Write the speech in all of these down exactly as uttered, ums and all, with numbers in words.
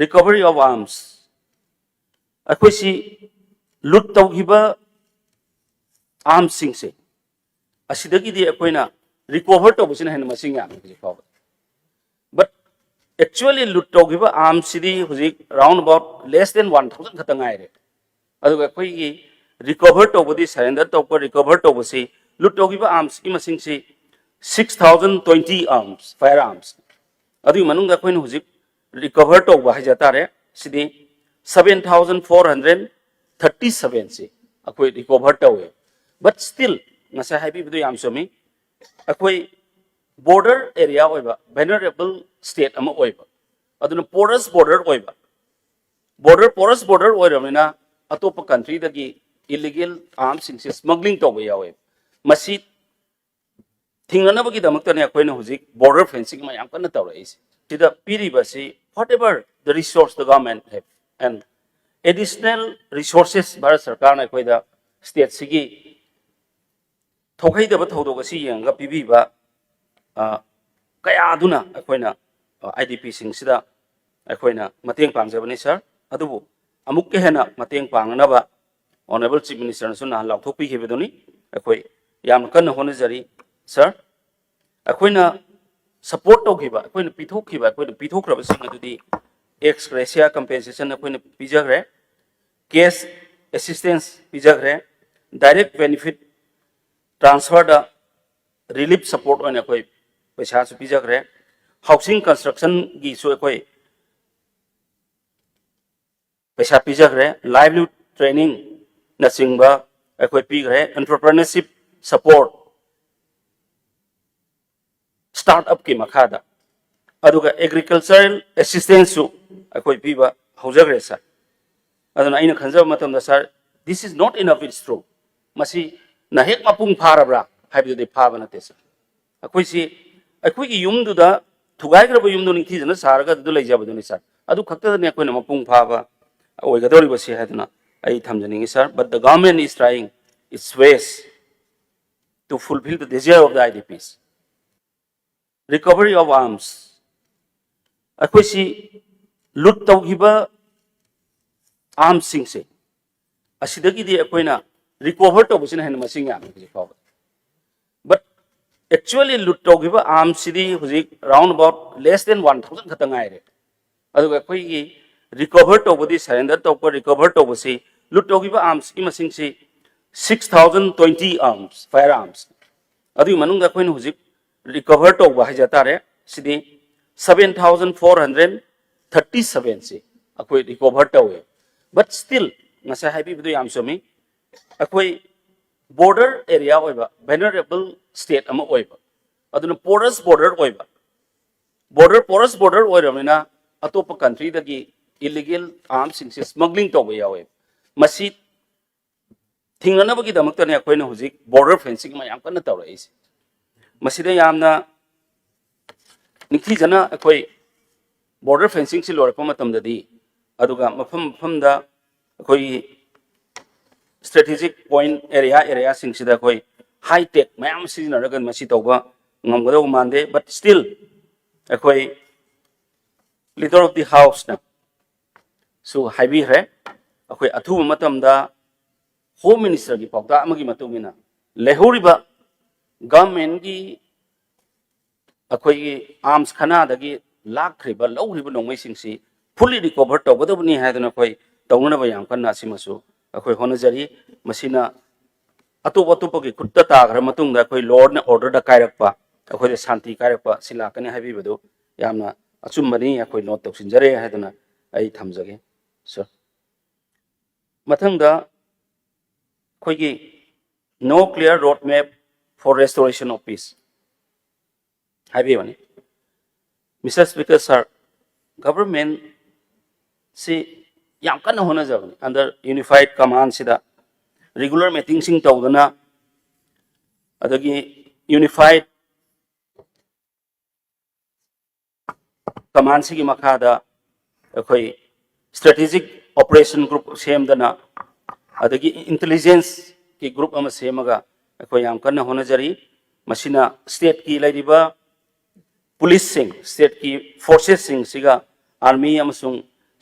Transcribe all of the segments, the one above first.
Recovery of arms, ꯑꯩꯈꯣꯏꯁꯤ ꯂꯨꯠ ꯇꯧꯈꯤꯕ ꯑꯥꯔꯝꯁꯤꯡꯁꯦ ꯑꯁꯤꯗꯒꯤꯗꯤ ꯑꯩꯈꯣꯏꯅ ꯔꯤꯀꯣꯚꯔ ꯇꯧꯕꯁꯤꯅ ꯍꯦꯟꯅ ꯃꯁꯤꯡ ꯌꯥꯝꯃꯤ ꯍꯧꯖꯤꯛ ꯐꯥꯎꯕ꯫ But actually ꯂꯨꯠ ꯇꯧꯈꯤꯕ ꯑꯥꯔꯝꯁꯤꯗꯤ ꯍꯧꯖꯤꯛ round about less than one thousand ꯈꯛꯇ ꯉꯥꯏꯔꯦ꯫ ꯑꯗꯨꯒ ꯑꯩꯈꯣꯏꯒꯤ ꯔꯤꯀꯣꯚꯔ ꯇꯧꯕꯗꯤ, ꯁꯔꯦꯟꯗꯔ ꯇꯧꯕ, ꯔꯤꯀꯣꯚꯔ ꯇꯧꯕꯁꯤ, ꯂꯨꯠ ꯇꯧꯈꯤꯕ ꯑꯥꯔꯝꯁꯀꯤ ꯃꯁꯤꯡꯁꯤ six thousand twenty arms, fire arms꯫ ꯑꯗꯨꯒꯤ ꯃꯅꯨꯡꯗ ꯑꯩꯈꯣꯏꯅ ꯍꯧꯖꯤꯛ ꯔꯤꯀꯣꯚꯔ ꯇꯧꯕ ꯍꯥꯏꯖ ꯇꯥꯔꯦ, ꯁꯤꯗꯤ seven thousand four hundred thirty seven ꯁꯤ ꯑꯩꯈꯣꯏ ꯔꯤꯀꯣꯚꯔ ꯇꯧꯋꯦ꯫ But still ꯉꯁꯥꯏ ꯍꯥꯏꯕꯤꯕꯗꯨ ꯌꯥꯝ ꯆꯨꯝꯃꯤ, ꯑꯩꯈꯣꯏ ꯕꯣꯔꯗꯔ ꯑꯦꯔꯤꯌꯥ ꯑꯣꯏꯕ, ꯚꯜꯅꯔꯦꯕꯜ ꯁ꯭ꯇꯦꯠ ꯑꯃ ꯑꯣꯏꯕ, ꯑꯗꯨꯅ ꯄꯣꯔꯁ ꯕꯣꯔꯗꯔ ꯑꯣꯏꯕ, ꯕꯣꯔꯗꯔ, ꯄꯣꯔꯁ ꯕꯣꯔꯗꯔ ꯑꯣꯏꯔꯕꯅꯤꯅ ꯑꯇꯣꯞꯄ ꯀꯟꯇ꯭ꯔꯤꯗꯒꯤ ꯏꯂꯤꯒꯦꯜ ꯑꯥꯔꯝꯁꯤꯡꯁꯦ ꯁ꯭ꯃꯒ꯭ꯂꯤꯡ ꯇꯧꯕ ꯌꯥꯎꯋꯦ꯫ ꯃꯁꯤ ꯊꯤꯡꯅꯅꯕꯒꯤꯗꯃꯛꯇꯅꯦ ꯑꯩꯈꯣꯏꯅ ꯍꯧꯖꯤꯛ ꯕꯣꯔꯗꯔ ꯐꯦꯟꯁꯤꯡ ꯃꯌꯥꯝ ꯀꯟꯅ ꯇꯧꯔꯛꯏꯁꯦ꯫ ꯁꯤꯗ ꯄꯤꯔꯤꯕꯁꯤ, whatever the resource the government have, and additional resources Bharat ꯁꯔꯀꯥꯔꯅ ꯑꯩꯈꯣꯏꯗ ꯁ꯭ꯇꯦꯠꯁꯤꯒꯤ ꯊꯣꯛꯍꯩꯗꯕ ꯊꯧꯗꯣꯛ ꯑꯁꯤ ꯌꯦꯡꯉꯒ ꯄꯤꯕꯤꯕ, ꯑ, ꯀꯌꯥ ꯑꯗꯨꯅ ꯑꯩꯈꯣꯏꯅ, ꯑ, ꯑꯥꯏ ꯗꯤ ꯄꯤꯁꯤꯡꯁꯤꯗ ꯑꯩꯈꯣꯏꯅ ꯃꯇꯦꯡ ꯄꯥꯡꯖꯕꯅꯤ, ꯁꯥꯔ꯫ ꯑꯗꯨꯕꯨ ꯑꯃꯨꯛꯀ ꯍꯦꯟꯅ ꯃꯇꯦꯡ ꯄꯥꯡꯅꯅꯕ ꯑꯣꯅꯔꯦꯕꯜ ꯆꯤꯐ ꯃꯤꯅꯤꯁꯇꯔꯅꯁꯨ ꯅꯍꯥꯟ ꯂꯥꯎꯊꯣꯛꯄꯤꯈꯤꯕꯗꯨꯅꯤ꯫ ꯑꯩꯈꯣꯏ ꯌꯥꯝꯅ ꯀꯟꯅ ꯍꯣꯠꯅꯖꯔꯤ, ꯁꯥꯔ꯫ ꯑꯩꯈꯣꯏꯅ ꯁꯄꯣꯔꯠ ꯇꯧꯈꯤꯕ, ꯑꯩꯈꯣꯏꯅ ꯄꯤꯊꯣꯛꯈꯤꯕ, ꯑꯩꯈꯣꯏꯅ ꯄꯤꯊꯣꯛꯈ꯭ꯔꯕꯁꯤꯡ ꯑꯗꯨꯗꯤ ꯑꯦꯛꯁ ꯒ꯭ꯔꯦꯁꯤꯌꯥ ꯀꯝꯄꯦꯟꯁꯦꯁꯟ ꯑꯩꯈꯣꯏꯅ ꯄꯤꯖꯈ꯭ꯔꯦ, ꯀꯦꯁ ꯑꯦꯁꯤꯁꯇꯦꯟꯁ ꯄꯤꯖꯈ꯭ꯔꯦ, ꯗꯥꯏꯔꯦꯛ ꯕꯦꯅꯤꯐꯤꯠ ꯇ꯭ꯔꯥꯟꯁꯐꯔꯗ ꯔꯤꯂꯤꯐ ꯁꯄꯣꯔꯠ ꯑꯣꯏꯅ ꯑꯩꯈꯣꯏ ꯄꯩꯁꯥꯁꯨ ꯄꯤꯖꯈ꯭ꯔꯦ, ꯍꯥꯎꯁꯤꯡ ꯀꯟꯁꯇ꯭ꯔꯛꯁꯟꯒꯤꯁꯨ ꯑꯩꯈꯣꯏ ꯄꯩꯁꯥ ꯄꯤꯖꯈ꯭ꯔꯦ, ꯂꯥꯏꯚꯂꯤꯍꯨꯗ ꯇ꯭ꯔꯦꯅꯤꯡꯅꯆꯤꯡꯕ ꯑꯩꯈꯣꯏ ꯄꯤꯈ꯭ꯔꯦ, ꯑꯦꯟꯇꯔꯄ꯭ꯔꯦꯅꯔꯁꯤꯞ ꯁꯄꯣꯔꯠ, ꯁ꯭ꯇꯥꯔꯠ ꯑꯞꯀꯤ ꯃꯈꯥꯗ, ꯑꯗꯨꯒ ꯑꯦꯒ꯭ꯔꯤꯀꯜꯆꯔꯦꯜ ꯑꯦꯁꯤꯁꯇꯦꯟꯁꯁꯨ ꯑꯩꯈꯣꯏ ꯄꯤꯕ ꯍꯧꯖꯈ꯭ꯔꯦ, ꯁꯥꯔ꯫ ꯑꯗꯨꯅ ꯑꯩꯅ ꯈꯟꯖꯕ ꯃꯇꯝꯗ, ꯁꯥꯔ, this is not enough, it's true꯫ ꯃꯁꯤ ꯅꯍꯦꯛ ꯃꯄꯨꯡ ꯐꯥꯔꯕ꯭ꯔꯥ ꯍꯥꯏꯕꯗꯨꯗꯤ ꯐꯥꯕ ꯅꯠꯇꯦ, ꯁꯥꯔ꯫ ꯑꯩꯈꯣꯏꯁꯤ ꯑꯩꯈꯣꯏꯒꯤ ꯌꯨꯝꯗꯨꯗ, ꯊꯨꯒꯥꯏꯈ꯭ꯔꯕ ꯌꯨꯝꯗꯨ ꯅꯤꯡꯊꯤꯖꯅ ꯁꯥꯔꯒ ꯑꯗꯨꯗ ꯂꯩꯖꯕꯗꯨꯅꯤ, ꯁꯥꯔ꯫ ꯑꯗꯨ ꯈꯛꯇꯗꯅꯤ ꯑꯩꯈꯣꯏꯅ ꯃꯄꯨꯡ ꯐꯥꯕ ꯑꯣꯏꯒꯗꯧꯔꯤꯕꯁꯤ ꯍꯥꯏꯗꯨꯅ ꯑꯩ ꯊꯝꯖꯅꯤꯡꯉꯤ, ꯁꯥꯔ꯫ But the government is trying its best to fulfill the desire of the I D Ps꯫ Recovery of arms, ꯑꯩꯈꯣꯏꯁꯤ ꯂꯨꯠ ꯇꯧꯈꯤꯕ ꯑꯥꯔꯝꯁꯤꯡꯁꯦ ꯑꯁꯤꯗꯒꯤꯗꯤ ꯑꯩꯈꯣꯏꯅ ꯔꯤꯀꯣꯚꯔ ꯇꯧꯕꯁꯤꯅ ꯍꯦꯟꯅ ꯃꯁꯤꯡ ꯌꯥꯝꯃꯤ ꯍꯧꯖꯤꯛ ꯐꯥꯎꯕ꯫ But actually ꯂꯨꯠ ꯇꯧꯈꯤꯕ ꯑꯥꯔꯝꯁꯤꯗꯤ ꯍꯧꯖꯤꯛ round about less than one thousand ꯈꯛꯇ ꯉꯥꯏꯔꯦ꯫ ꯑꯗꯨꯒ ꯑꯩꯈꯣꯏꯒꯤ ꯔꯤꯀꯣꯚꯔ ꯇꯧꯕꯗꯤ, ꯁꯔꯦꯟꯗꯔ ꯇꯧꯕ, ꯔꯤꯀꯣꯚꯔ ꯇꯧꯕꯁꯤ, ꯂꯨꯠ ꯇꯧꯈꯤꯕ ꯑꯥꯔꯝꯁꯀꯤ ꯃꯁꯤꯡꯁꯤ six thousand twenty arms, fire arms꯫ ꯑꯗꯨꯒꯤ ꯃꯅꯨꯡꯗ ꯑꯩꯈꯣꯏꯅ ꯍꯧꯖꯤꯛ ꯔꯤꯀꯣꯚꯔ ꯇꯧꯕ ꯍꯥꯏꯖ ꯇꯥꯔꯦ, ꯁꯤꯗꯤ seven thousand four hundred thirty sevenꯁꯤ ꯑꯩꯈꯣꯏ ꯔꯤꯀꯣꯚꯔ ꯇꯧꯋꯦ꯫ But still, ꯉꯁꯥꯏ ꯍꯥꯏꯕꯤꯕꯗꯨ ꯌꯥꯝ ꯆꯨꯝꯃꯤ, ꯑꯩꯈꯣꯏ ꯕꯣꯔꯗꯔ ꯑꯦꯔꯤꯌꯥ ꯑꯣꯏꯕ, ꯚꯜꯅꯔꯦꯕꯜ ꯁ꯭ꯇꯦꯠ ꯑꯃ ꯑꯣꯏꯕ, ꯑꯗꯨꯅ ꯄꯣꯔꯁ ꯕꯣꯔꯗꯔ ꯑꯣꯏꯕ, ꯕꯣꯔꯗꯔ, ꯄꯣꯔꯁ ꯕꯣꯔꯗꯔ ꯑꯣꯏꯔꯕꯅꯤꯅ ꯑꯇꯣꯞꯄ ꯀꯟꯇ꯭ꯔꯤꯗꯒꯤ ꯏꯂꯤꯒꯦꯜ ꯑꯥꯔꯝꯁꯤꯡꯁꯦ ꯁ꯭ꯃꯒ꯭ꯂꯤꯡ ꯇꯧꯕ ꯌꯥꯎꯋꯦ꯫ ꯃꯁꯤ ꯊꯤꯡꯅꯅꯕꯒꯤꯗꯃꯛꯇꯅꯦ ꯑꯩꯈꯣꯏꯅ ꯍꯧꯖꯤꯛ ꯕꯣꯔꯗꯔ ꯐꯦꯟꯁꯤꯡ ꯃꯌꯥꯝ ꯀꯟꯅ ꯇꯧꯔꯛꯏꯁꯦ꯫ ꯃꯁꯤꯗ ꯌꯥꯝꯅ ꯅꯤꯡꯊꯤꯖꯅ ꯑꯩꯈꯣꯏ ꯕꯣꯔꯗꯔ ꯐꯦꯟꯁꯤꯡꯁꯤ ꯂꯣꯏꯔꯛꯄ ꯃꯇꯝꯗꯗꯤ, ꯑꯗꯨꯒ ꯃꯐꯝ ꯃꯐꯝꯗ ꯑꯩꯈꯣꯏꯒꯤ ꯁ꯭ꯇ꯭ꯔꯦꯇꯦꯖꯤꯛ ꯄꯣꯏꯟꯠ ꯑꯦꯔꯤꯌꯥ ꯑꯦꯔꯤꯌꯥꯁꯤꯡꯁꯤꯗ ꯑꯩꯈꯣꯏ ꯍꯥꯏ ꯇꯦꯛ ꯃꯌꯥꯝ ꯁꯤꯖꯤꯟꯅꯔꯒ ꯃꯁꯤ ꯇꯧꯕ ꯉꯝꯒꯗꯧꯕ ꯃꯥꯟꯗꯦ꯫ But still ꯑꯩꯈꯣꯏ Leader of the Houseꯅ ꯁꯨ ꯍꯥꯏꯕꯤꯈ꯭ꯔꯦ, ꯑꯩꯈꯣꯏ ꯑꯊꯨꯕ ꯃꯇꯝꯗ ꯍꯣꯝ ꯃꯤꯅꯤꯁꯇꯔꯒꯤ ꯄꯥꯎꯇꯥꯛ ꯑꯃꯒꯤ ꯃꯇꯨꯡ ꯏꯟꯅ ꯂꯩꯍꯧꯔꯤꯕ ꯒꯚꯔꯟꯃꯦꯟꯠꯀꯤ ꯑꯩꯈꯣꯏꯒꯤ ꯑꯥꯔꯝꯁ ꯈꯅꯥꯗꯒꯤ ꯂꯥꯛꯈ꯭ꯔꯤꯕ, ꯂꯧꯈ꯭ꯔꯤꯕ ꯅꯣꯡꯃꯩꯁꯤꯡꯁꯤ ꯐꯨꯜꯂꯤ ꯔꯤꯀꯣꯚꯔ ꯇꯧꯒꯗꯕꯅꯤ ꯍꯥꯏꯗꯅ ꯑꯩꯈꯣꯏ ꯇꯧꯅꯅꯕ ꯌꯥꯝ ꯀꯟꯅ ꯑꯁꯤꯃꯁꯨ ꯑꯩꯈꯣꯏ ꯍꯣꯠꯅꯖꯔꯤ꯫ ꯃꯁꯤꯅ ꯑꯇꯣꯞ ꯑꯇꯣꯞꯄꯒꯤ ꯈꯨꯠꯇ ꯇꯥꯈ꯭ꯔ ꯃꯇꯨꯡꯗ ꯑꯩꯈꯣꯏ law and orderꯗ ꯀꯥꯏꯔꯛꯄ, ꯑꯩꯈꯣꯏꯗ ꯁꯥꯟꯇꯤ ꯀꯥꯏꯔꯛꯄ ꯁꯤ ꯂꯥꯛꯀꯅꯤ ꯍꯥꯏꯕꯤꯕꯗꯨ ꯌꯥꯝꯅ ꯑꯆꯨꯝꯕꯅꯤ, ꯑꯩꯈꯣꯏ ꯅꯣꯠ ꯇꯧꯁꯤꯟꯖꯔꯦ ꯍꯥꯏꯗꯅ ꯑꯩ ꯊꯝꯖꯒꯦ꯫ ꯁꯔ, ꯃꯊꯪꯗ ꯑꯩꯈꯣꯏꯒꯤ No Clear Road Map for Restoration of Peace ꯍꯥꯏꯕꯤꯕꯅꯤ꯫ Mister Speaker, sir, ꯒꯚꯔꯟꯃꯦꯟꯠꯁꯤ ꯌꯥꯝ ꯀꯟꯅ ꯍꯣꯠꯅꯖꯕꯅꯤ꯫ Under unified commandꯁꯤꯗ regular meetingꯁꯤꯡ ꯇꯧꯗꯅ, ꯑꯗꯒꯤ unified commandꯁꯤꯒꯤ ꯃꯈꯥꯗ ꯑꯩꯈꯣꯏ strategic operation group ꯁꯦꯝꯗꯅ, ꯑꯗꯒꯤ intelligenceꯀꯤ group ꯑꯃ ꯁꯦꯝꯃꯒ ꯑꯩꯈꯣꯏ ꯌꯥꯝ ꯀꯟꯅ ꯍꯣꯠꯅꯖꯔꯤ꯫ ꯃꯁꯤꯅ stateꯀꯤ ꯂꯩꯔꯤꯕ policeꯁꯤꯡ, stateꯀꯤ forcesꯁꯤꯡꯁꯤꯒ ꯑꯥꯔꯃꯤ ꯑꯃꯁꯨꯡ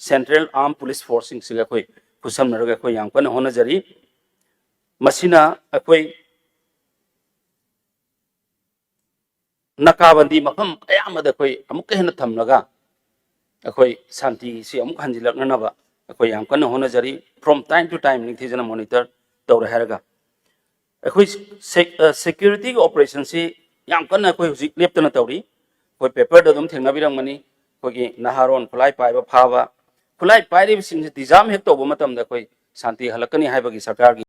ꯁꯦꯟꯇ꯭ꯔꯦꯜ ꯑꯥꯔꯝ ꯄꯨꯂꯤꯁ ꯐꯣꯔꯁꯁꯤꯡꯁꯤꯒ ꯑꯩꯈꯣꯏ ꯈꯨꯠꯁꯝꯅꯔꯒ ꯑꯩꯈꯣꯏ ꯌꯥꯝ ꯀꯟꯅ ꯍꯣꯠꯅꯖꯔꯤ꯫ ꯃꯁꯤꯅ ꯑꯩꯈꯣꯏ ꯅꯥꯀꯥꯕꯟꯗꯤ ꯃꯐꯝ ꯑꯌꯥꯝꯕꯗ ꯑꯩꯈꯣꯏ ꯑꯃꯨꯛꯀ ꯍꯦꯟꯅ ꯊꯝꯂꯒ ꯑꯩꯈꯣꯏ ꯁꯥꯟꯇꯤꯁꯤ ꯑꯃꯨꯛ ꯍꯟꯖꯤꯜꯂꯛꯅꯅꯕ ꯑꯩꯈꯣꯏ ꯌꯥꯝ ꯀꯟꯅ ꯍꯣꯠꯅꯖꯔꯤ꯫ From time to time ꯅꯤꯡꯊꯤꯖꯅ ꯃꯣꯅꯤꯇꯔ ꯇꯧꯔꯦ ꯍꯥꯏꯔꯒ ꯑꯩꯈꯣꯏ ꯁꯦꯀ꯭ꯌꯨꯔꯤꯇꯤꯒꯤ ꯑꯣꯄꯔꯦꯁꯟꯁꯤ ꯌꯥꯝ ꯀꯟꯅ ꯑꯩꯈꯣꯏ ꯍꯧꯖꯤꯛ ꯂꯦꯞꯇꯅ ꯇꯧꯔꯤ꯫ ꯑꯩꯈꯣꯏ ꯄꯦꯄꯔꯗ ꯑꯗꯨꯝ ꯊꯦꯡꯅꯕꯤꯔꯝꯒꯅꯤ꯫ ꯑꯩꯈꯣꯏꯒꯤ ꯅꯍꯥꯔꯣꯟ ꯈꯨꯠꯂꯥꯏ ꯄꯥꯏꯕ ꯐꯥꯕ, ꯈꯨꯠꯂꯥꯏ ꯄꯥꯏꯔꯤꯕꯁꯤꯡꯁꯤ ꯗꯤꯖꯥꯝ ꯍꯦꯛ ꯇꯧꯕ ꯃꯇꯝꯗ ꯑꯩꯈꯣꯏ ꯁꯥꯟꯇꯤ ꯍꯜꯂꯛꯀꯅꯤ ꯍꯥꯏꯕꯒꯤ ꯁꯔꯀꯥꯔꯒꯤ